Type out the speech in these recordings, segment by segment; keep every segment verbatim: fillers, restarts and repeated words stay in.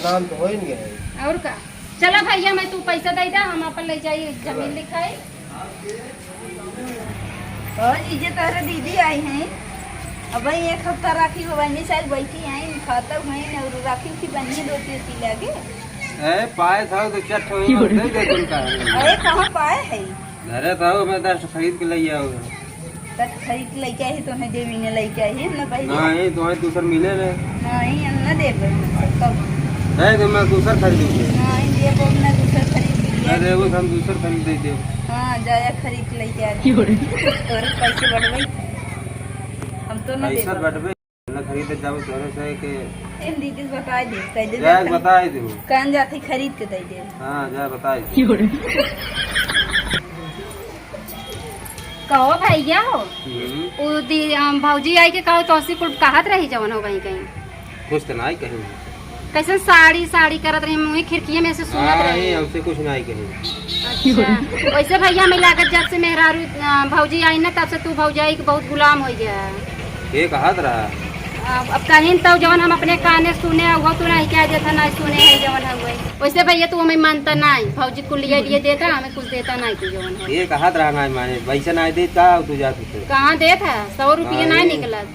काम तो होइन गए। और का? चला भैया, मैं तू पैसा दे दे, हम अपन ले जाई जमीन लिखाई। और ई जे तोहरे दीदी आई हैं, अब भाई एक हफ्ता राखी हो, बहनी साहब बैठी हैं, खाता हैं और राखी उखी बनी है, रोटी ओटी लगे। ए, पाए था तो चट हो, दे दे तुम का। अरे, कहाँ पाए है? घरे था, मैं दस खरीद के ले आओ। तब खरीद के लेके आई, तोहे देवी ने लेके आई, हम ना पहले। नहीं, तोहे दूसर मिले रे। नहीं, हम ना देबे, कब? नहीं, तो मैं दूसर खरीद लूँगी। नहीं, देबो ना, दूसर खरीद के लिए। ना देबो, तो हम दूसर खरीद दे देबो। हाँ, जाया खरीद के लेके आ। क्यों रे? तोरे पैसे बढ़बे, हम तो ना पैसा देबे। बढ़बे, ना खरीदे जाओ तोरे से के। ए, दीदी से बताई दे, कह दे जा, जाते। बताई दे। कान जाते खरीद के दे दे। हाँ, जा बताई दे। क्यों रे? कहो भैया हो, हम्म। उ दी-, अम, भौजी आई के कहो तो उसी कुल कहत रही जवन हो कहीं कहीं। कुछ तो नहीं कही। कैसे साड़ी, साड़ी करत रही, मुँह खिड़किए में से सुनत हाँ, रही। ये हमसे कुछ नहीं कही। अच्छा, वैसे भैया हमें लागत जब से मेहरारू, अ, भौजी आई ना, तब से तू भौजाई के बहुत गुलाम हो गया है। के कहत रहा? अब, अब कहीं तो जवन हम अपने काने सुने, वो तू नहीं कह देता, नहीं सुने है जवन हम वही। वैसे भैया तू हमें मानता नहीं, भौजी कुल लिए लिए देता, हमें कुछ देता नहीं तू जवन है। ये कहत रहा नहीं माने, पैसा नहीं देता, तू जात होते। कहाँ देत है? सौ रुपये नहीं नहीं। निकलत।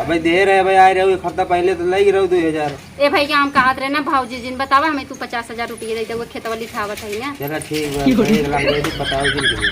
अबे दे रहे, अबे आए रहे, एक हफ्ता पहले तो ले रहे दो हजार। ए भैया हम कहत रहे ना भौजी जिन बतावा हमें तू पचास हजार रुपये दे दे, वो खेतवा लिखावत है ना। चला ठीक बा, एक लाख दे दे, बताओ जिन के।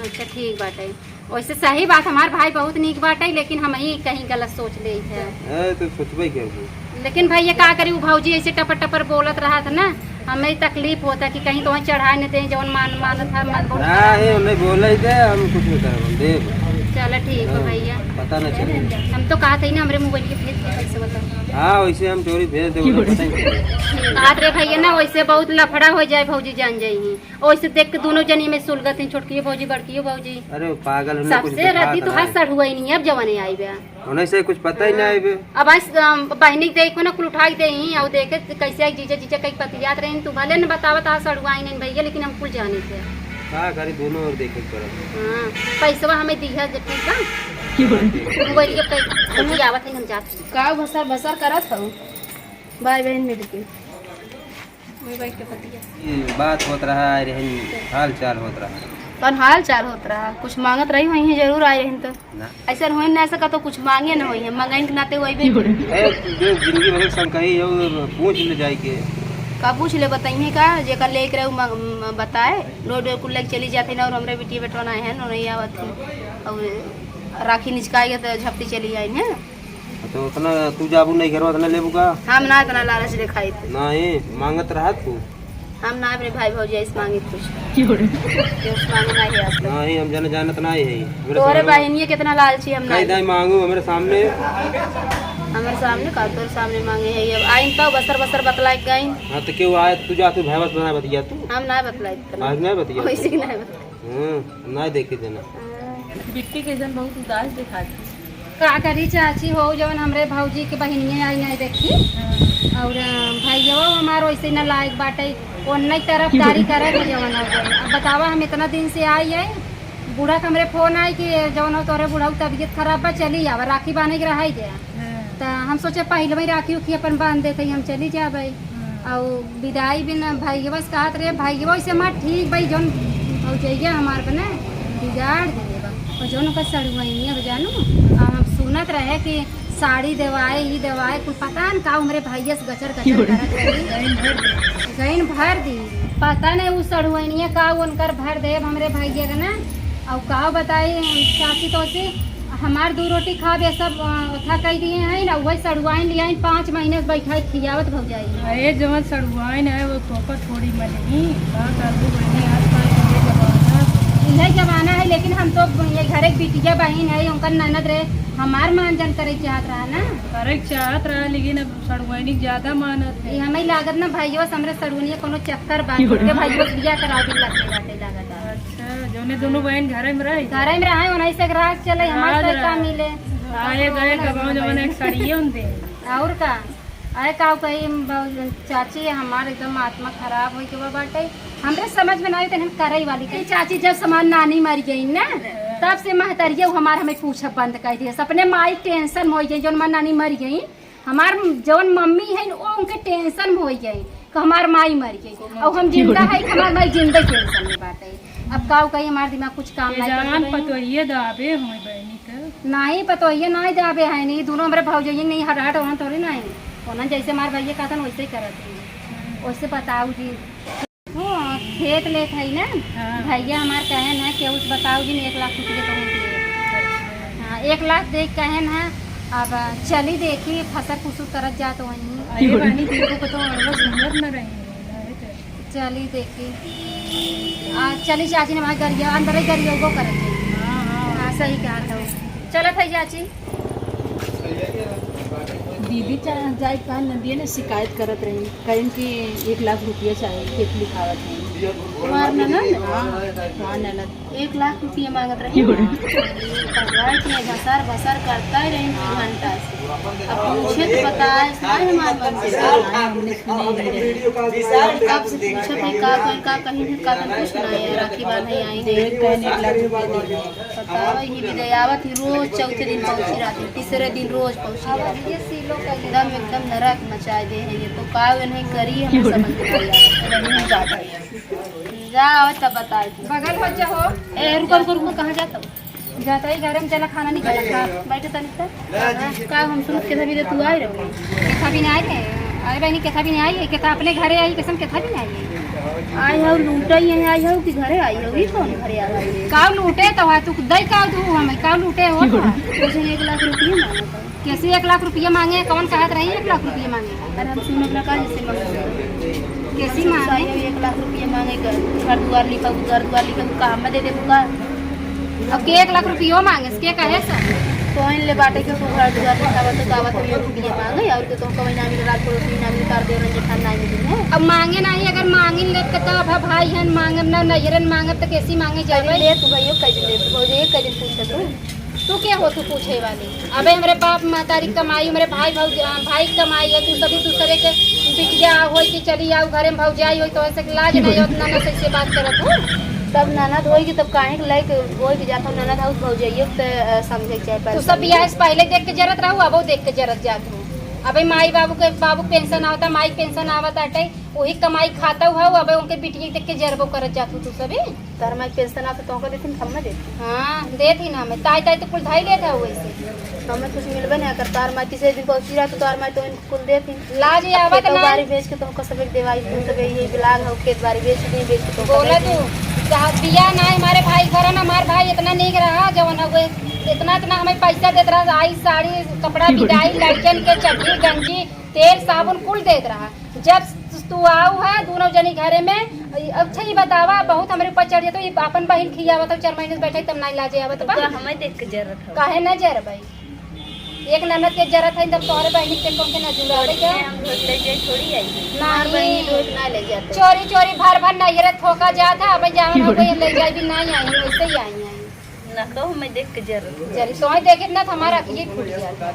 अच्छा ठीक बाटे। वैसे सही बात, हमार भाई बहुत नीक बाटे, लेकिन हम ही कहीं गलत सोच ले है। ए, तो सोचबे करबो। लेकिन भाई, ये का करी, उ भौजी ऐसे टपर टपर बोलत रहत ना, हमें तकलीफ होता कि कहीं तो वहीं चढ़ाए न दे, जौन मान, मानत है, मन बहुत ना, खराब ये है। नहीं बोले दे, हम कुछ नहीं करब, हम देब। चलो ठीक है हाँ, भैया। पता ना चले। हम तो कहा था ही ना, हमरे मोबाइल के भेज दे, कैसे बताओ? हाँ, वैसे हम चोरी भेज दे, उन्हें पता ही नहीं चले। बात रे भैया ना, वैसे बहुत लफड़ा हो जाए, भौजी जान जाई। ओइसे देख के दोनों जनी में सुलगत हैं, छोटकियो भौजी, बड़कियो भौजी। अरे, वो पागल होने कुछ सबसे देखा रद्दी तो था। हाथ सढ़ुआई नहीं, अब जवानी आई बे। उन्हें से कुछ पता ही नहीं आई बे। अब आज, अम, बहिनी के देखो ना, कुल उठा के दे ही, और देखे कैसे आई जीजा, जीजा कहीं पतियात रहे, तू भले न बतावत हाथ सढ़ुआई नहीं भैया, लेकिन हम कुल जाने थे। का करी, दोनों ओर देखे के पड़त। हाँ, पैसवा हमें दिया जे, ठीक बा? मोबाइल के पै-, पतियावत है, हम जात हैं। का भसर भसर करत हऊ? भाई बहन मिलके। वही बैठ के पतिया। ये बात होत रहा, आए रहन, हाल चाल होत रहा। कौन हाल चाल होत रहा? कुछ मांगत रही होई हैं, जरूर आए रहन तो। ना। ऐसा होई ना, ऐसा का तो कुछ मांगे ना होई है, मांगन के नाते वही भी। ए, जो जिंदगी भर के संग कही हो, पूछ ले जाए के। का पूछ ले, बताइए का, जेकर लेके रहे, उ मांग-, म-, बताए, रोड, रोड कुल लेके चली जाते ना, और हमरे बिटिया बेटवा ना है, ना नहीं आवत है। और राखी निचकाएगा तो झपटी चली आई है। तो उतना तू जाबू नहीं घर, उतना लेबू का? हम ना इतना लालच दिखाई थे। नहीं, मांगत रहा तू। हम ना अपने भाई भौजाई से मांगे कुछ। क्यों रे? क्यों से मांगे ना ही आज तक। नहीं, हम जन जानत ना ही है। हमरे तोहरे सामने बहिनिये कितना लालची हम ना कह ही। दे मांगू हमरे सामने। हमरे सामने का तोर सामने मांगे है। अब आइन तो बसर बसर बतला के गइन। हाँ, तो क्यों आए तू, जा तू भैवस बना बतिया तू। हम ना बतलाई इतना। आज ना बतिया। वैसे ही ना बतलाई। हाँ, ना देखे देना। बिट्टी के जन बहुत उदास दिखाती। का करी चाची हो, जवन हमरे भौजी के बहिनिये आई नहीं देखी। हाँ। और, अ, भैया हमार वैसे न लायक बाटे, ओन्ने तरफदारी करे के जवन हो गए। अब बतावा, हम इतना दिन से आई है, बूढ़ा के हमरे फोन आई कि जवन हो तोरे बूढ़ा के तबीयत खराब बा, चली आवा, राखी बांधे के रहाई दे। हाँ। त हम सोचे पहिले में राखी उखी अपन बांध देते ही हम चली जाबे। हाँ। और विदाई भी ना भैया बस कहत रहे, भैया वैसे हमार ठीक भाई, जौन भौजैया हमार बने बिगाड़ दिए बा। और जौन ओकर सड़ुआइनिया बा जानू, आ हम सुनत रहे कि साड़ी देवाए, ई देवाए, कुल पता न का हमरे भैया से गचर गचर करत रही। गइन भर दी। पता नहीं उ सड़ुआइनिया का उनकर भर देब हमरे भैया के ना। और का बताई चाची, तो से हमार दू रोटी खाबे सब, अ, ओथा कह दिए हैं ना, वही सड़ुआइन लियाइन पाँच महीने से बैठा खियावत भौजाई। अरे जवन सड़ुआइन है वो तोहका थोड़ी मलही, का करबू बहनी, आजकल के ये जमाना। इहे जमाना है, लेकिन हम तो ये घरे के बिटिया बहिन है, उनकर ननद रहे, हमार मान जन करे चाहत रहा ना। करे चाहत रहा, लेकिन अब सड़ुआइनी ज्यादा मानत है। ये हमें लागत ना भैया से हमरे सड़ुआइनिया कोनो चक्कर बा, के भैया से बियाह करावे के लगे बाटे लागत है। अच्छा, जौने दोनों बहन घरे में रहे? घरे में रहे, उन्हीं से ग्राहक चले, हमारे से का मिले? आए गए, गबाओ जमाना एक साड़िए उन दे। और का? अरे का कही, हम ब-, चाची, हमार एकदम आत्मा खराब होई के बा बाटे। हमरे समझ में ना आई, तो हम करई वाली कही। चाची, जब से हमार नानी मर गई ना, तब से महतरिया हमार हमें पूछब बंद कर दिया। अपने माई टेंशन में होई गई, जौन हमार नानी मर गई, हमार जवन मम्मी है, वो उनके tension में होइ गई कि हमार माई मर गई, और हम जिंदा है कि हमार माई जिंदा tension में बाटे। अब का कही, हमार दिमाग कुछ काम ये नहीं करत जान बहिनी। पतोहिए दाबे होई बहिनी त। नहीं, पतोहिए नहीं दाबे है, नहीं, दोनों हमरे भौजइये नहीं, हट हट वहाँ थोड़ी नहीं। ओना जैसे हमार भैया कहतन वैसे ही करत है। वैसे बताऊ जी। वो खेत लेत है ना, हाँ। भैया हमार कहे ना कि उस बताऊ जी ने एक लाख रुपये तो दिए। हाँ, एक लाख दे के कहे ना, अब चली देखी फसल कुछ करत जात वहीं। अरे बहिनी, देखो को तो अड़वा सुंदर न रही है। चली देखी। आ, चली चाची ने हमारे गरिया, अंदर ही गरिया वो करत है। हाँ, हाँ। हाँ, सही कहा था। चलत है चाची। दीदी चा-, जाए का नदिया ने शिकायत करत रही, कहीं कि एक लाख रुपया चाही खेत लिखावत है। हमार ननद? हाँ, हाँ, ननद। एक लाख रुपया मांगत रही। भगवान के भसर भसर करता ही रही दू घंटा से। अब पूछे तो बताए, सारे हमार मन से। हाँ, हमने सुने ही रहे। कब से पूछत है, का कोई का कहीं है, का तो कुछ ना है, राखी बांधे आई नहीं। देवे कहने एक लाख रुपया देवे। बतावा, ये भी दे आवत ही, रोज चौथे दिन पहुंची रहती, तीसरे दिन रोज पहुंची रहती। एकदम, एकदम नरक मचाए दे है ये तो, का नहीं करी, हम समझ में नहीं आवत। नहीं जाता है। जा, आवत तब बताए। बगल हो जा हो। ए, रुको, रुको, रुको, कहाँ जाता हो? जाता ही घरे में, चला खाना निकाला, खा। बैठे तनी सा। का हम सुनत केथा भी दे तू आए रहो? केथा भी नहीं आए रे। अरे बहनी, केथा भी नहीं आई है, केथा अपने घरे आई, कसम केथा भी नहीं आई है। आई हो लूटे ही है, आई हो कि घरे आई हो, ई कौन घरे आ गई? का लूटे तो है, तू दई का तू हमें, का लूटे हो तो? कैसे एक लाख रुपये मांगत है। कैसे एक लाख रुपये मांगे, कौन कहत रही एक लाख रुपये मांगे? अरे हम सुनत ना का जैसे मांगे। कैसी मांगे? एक लाख रुपये मांगे, घर, घर दुआर लिखा, घर दुआर लिखा, का हमें दे दे बुका? अब के एक लाख रुपयो मांगे, के कहे से? कोइन ले बाटे के तू घर दुआर लिखावत, गावत में रुपये मांगे, और के तो कोई ना मिले, रात को रोटी ना मिले, कर दे रंजे खान ना मिले। अब मांगे नहीं, अगर मांगिन ले तो का भा-, भाई हन मांगब ना, नैहरन मांगब तो कैसी मांगे अरे जावे? ले तू भाइयों कह दिन ले, तू भौजी कह दिन पूछ तू। तू के हो तू पूछे वाली? अबे हमरे बाप महतारी कमाई, हमरे भाई भौज-, भाई कमाई है, तू सभी दूसरे के बिटिया होई कि चली आऊ घरे में भौजाई होई तो ऐसे लाज नहीं होत, ननद से ऐसे बात करत हो। तब ननद होई कि तब काहे के लायक होई कि जात हो ननद हो भौजाइयो के, अ, समझे के चाहे तू सब पहले। बियाह से पहले देख के जरत रहू, अबो देख के जरत जात हो। अबे माई बाबू के, बाबू के पेंशन आवता, माई के पेंशन आवत आटे, वही कमाई खाता हुआ, अबे उनके बिटिया देख के जरबो करत जात हो तू सभी। तोहर माई पेंशन आवत तो ओकर देथिन, कम में देथिन। हाँ, देथिन हमें। ताई, ताई तो कुल धाई लेत है वैसे। हमें कुछ मिलबे नहीं कर। तोहर माई तीसरे दिन पहुंची रहा तो तोहर माई तो इनको कुल देथिन। लाज अब आवत खेतो ना। बारी बेच के तो हमको सब एक देवाई, तू सब यही बिलाग हो, खेत बारी बेच दी, बेच के तो बोला तू, जहाँ दिया ना हमारे भाई घर ना, हमार भाई इतना नीक रहा, जवन हो गए, इतना, इतना हमें पैसा देत रहा, आई साड़ी, कपड़ा, बिदाई, लड़कन के चड्ढी, गंजी, तेल, साबुन कुल देत रहा। जब तू आऊ है दोनों जनी घरे में, अच्छा ये बतावा, बहुत हमरे ऊपर चढ़ जातो, ये अपन बहिन खियावत हो, चार महीने से बैठे, तब नाई लाजे आवत बा। तो हमें देख के जरत हो। काहे ना जरबै? एक ननद के जरत है, तब तोहरे बहिनी के कौन के ना जुड़ावे के? हम रोज ले जाए थोड़ी आई। हमार नहीं। बहिनी रोज ना ले जाते। चोरी चोरी भर भर नैहरे थोका जात है, अब जावन हो गई, ले जाए भी नहीं आई, वैसे ही आई आई। ना कहो, मैं देख के जरूर। जरी तोहे देखे ना, तो हमारा अखिए फूट जाता।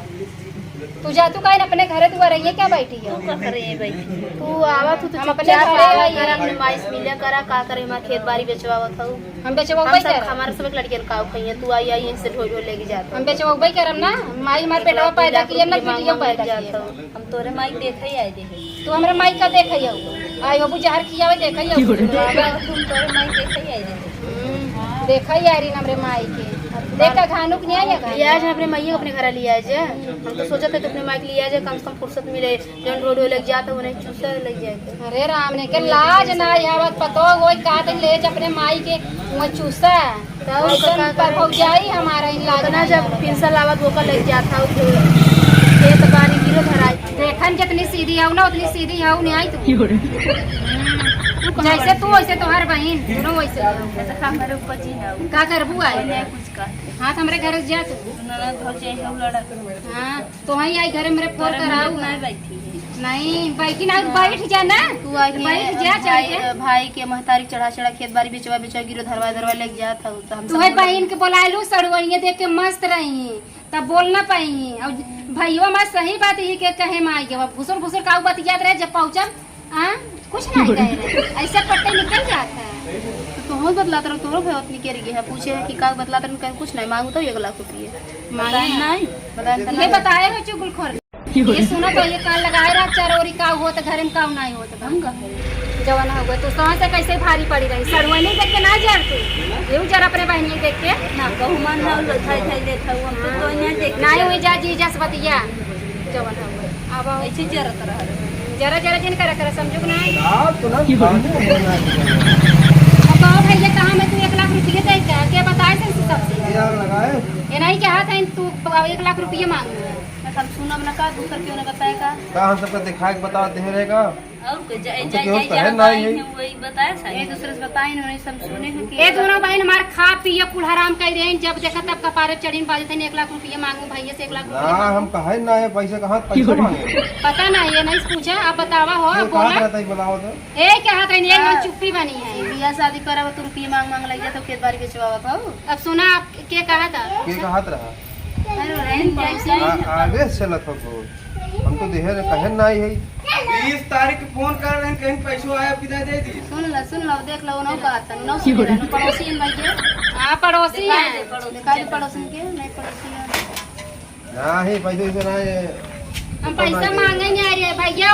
तू जा, तू काहे ना अपने घरे दुआरे ये क्या बैठी है? तू का करे ये बैठी? तू आवा, तू तो हम अपने चुपचाप घरे आवा, आई घर है। अपने माई से मिले करा, का करे, हमार खेत बारी बेचवावत हऊ। हम बेचवावत हम सब, करा। हमारे सब लड़कियन का खइए, तू आई, आई, इनसे ढोई ढोई लेके जात हम हऊ। बेचवावत करम ना, माई हमार पेटवा पैदा किए ना, बिटिया पैदा किए। हम तोरे माई देखे ही आए देखे। तू हमरे माई का देखे हऊ। आई बाबू जहर खियावे देखे हऊ। बाबा, तुम तोरे माई देखे ही आए देखे। हम्म, देखा ही आ रही ना हमरे माई के। देखा घानुक नहीं आया घानुक। लिया जा अपने माई को अपने घर लिया जा। हम तो सोचा था कि अपने माई के लिया जा, कम से कम फुर्सत मिले। जौन रोड लग जाता वो नहीं चूसा लग जाए। अरे राम ने के लाज ना आवत पतो, वही कहते ले जा अपने माई के वो चूसा। तो ऐसन का पर भौजाई हमारा इन लाज उतना ना जब आवत। पिंसल आवत वो का लग जाता वो खेत बारी गिरो धराई। देखन जितनी सीधी हऊ ना उतनी सीधी हऊ नहीं आई तू। जैसे तू वैसे तोहर बहिन, दोनों वैसे हऊ। ऐसा काम करे ऊपर जी ना। का करबू आई? नहीं कुछ का। हाँ, तो हमरे घर से जा तू। ननद भौजाई हऊ लड़त। हाँ, तो वहीं आई घरे मेरे फोन तोरे कराऊ। ननद नहीं बैठी है। नहीं, बैठी ना, बैठ जा ना। तू आई बैठ जा, चल भाई, के। भाई के महतारी चढ़ा चढ़ा खेत बारी बेचवा बेचवा गिरो धरवा धरवा लग जात हऊ, तो हम तू सब है बोलत बहिन के बोलाए लू, सड़ुआइये देख के मस्त रही। तब बोल ना पाई। और भैया हमार सही बात ही के कहे में आई गवा, फुसुर फुसुर काऊ बतियात रहे, जब पहुँचब, हाँ, कुछ नहीं कहे रहे। ऐसे पट्टे निकल जाता है। तो तुम बतलात रहो, तोरो भाई उतनी के रही है, पूछे है कि का बतलात रहो, कहे कुछ नहीं, मांगू तो एक लाख रुपये। मांगे बताए नहीं, बताए ये नहीं। बताए हो चुगलखोर। ये सुनो तो, ये कान लगाए रहा, चरोरी का होत, घर में का नहीं होत बा। हम कहे। जवन हो गए, तू सांस से कैसे भारी पड़ी रही, सड़ुआ नहीं देख के ना जर तू, ये जर अपने बहनी देख के। ना, बहुमान ना उलो, थाई, थाई देत हऊ, हम तो, तो इन्हें देख के नहीं हुई जा, जी जस बतिया। जवन हो गए, अब आओ। ऐसे जरत रहा। जरा, जरा जिन करा, करा, समझू कि नहीं? हाँ, तो ना, अब कहो भैया, कहाँ में तू एक लाख रुपये दे के, के बताए से सबसे? ये आग लगाए। ये नहीं कहा था, तू एक लाख रुपये मांग। मैं कल सुनब ना का, दूसर केहू ना बताए का? का हम सबका दिखाए के बता दे रहेगा? और के जाए, हम तो जाए, केहू जाए, कहे जहाँ ना आई है। हैं, वही बताए सा। एक दूसरे से बताए, इन्होंने सब सुने हैं कि ये दोनों बहन हमार खा पिए कुल हराम कर रहे हैं, जब देखा तब कपारे चढ़ी बाजे थे, एक लाख रुपये मांगू भैया से, एक लाख रुपये ना, मांगू। हम कहे ना है, पैसे कहाँ, पैसे मांगे? पता ना, ये नहीं पूछा, आप बतावा हो, ये आप कहाँ बोला। रहता है, बुलाओ तो। ए, क्या हाथ रही, एक हाँ। मन चुप्पी बनी है। बियाह शादी करब तो रुपये मांग मांग लग जाए तो खेत बाड़ी बेचवावत हो। अब सुना, आप के कहा था? के कहत रहा? अरे, रहन दे, आ-, आगे से चलत हो बहुत। हम तो देहे रहे, कहे ना आई है। बीस तारीख के फोन कर रहे हैं, कहीं पैसो आया कि ना दे दी। सुन ला, सुन ला, देख ला, उन्हों कहत है, उन्हों सुन ला, पड़ोसी हैं भाई ये। हाँ, पड़ोसी हैं। दिखाई दे पड़ोसी के, नहीं पड़ोसी हैं। नहीं, पैसे वैसे नहीं है। हम पैसा मांगे नहीं आ रहे भैया,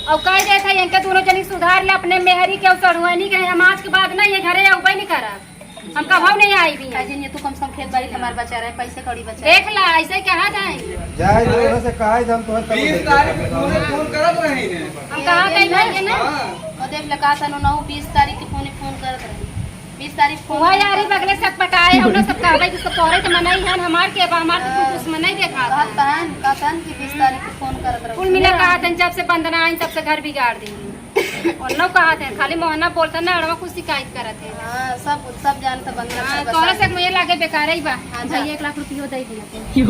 और कह देते हैं, इनके दोनों जनी सुधार ले अपने मेहरी के, और सड़ुआनी के, हम आज के बाद ना ये घरे अउबे नहीं करब। हम कभो नहीं आई भी। काहे जी, ये तो कम से कम खेत बाड़ी हमार बचा रहे, पैसे कौड़ी बचा रहे। देख ला, ऐसे कहा जाए। जाए दो, उन्हें से कहा जाए, हम तुम्हें कब बीस देंगे? तारीख को फोन, फोन करत रहे हैं। हम कहा कहीं भाई है ना? हाँ। और देख ले, कहा था, नौ, बीस तारीख के फोन, फोन करत रहे। बीस तारीख को वह यारी बगले से पटाए, हम लोग सब कहबे कि सब तोहरे तो मनाई है, हमार के बा, हमार तो कुछ दुश्मन नहीं देखा। कहत तहन, कहत तहन कि बीस तारीख के फोन करत रहे। कुल मिला कहा था, जब से बंदना आई, तब से घर बिगाड़ दी। और नौ कहा थे, खाली मोहना बोलता ना, अड़वा कुछ शिकायत करत है। हाँ, सब, सब जानता बंदना, हाँ, सब तोहरे से बता। मुझे लागे बेकार ही बा। हाँ, जा। भैया एक लाख रुपयो दे दिया।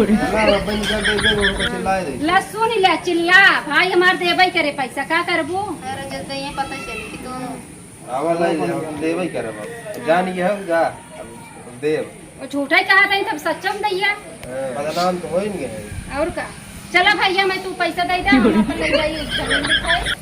ना, अब बन जा, दे दे, वो कुछ लाए दे। ला सुन ले, चिल्ला, भाई हमार देबे करे पैसा, का करबू? अरे, जब तो ये पता चली कि तू आवा लाई, हम देबे करब अब। जान ये हम जा, अब देब। वो झूठा ही कहा था, तब सच्चा में दैया। हाँ, बदनाम तो हो ही नहीं है। और का? चला भैया, मैं तू पैसा दे दे, हम अपन ले जाई, जमीन दिखाई।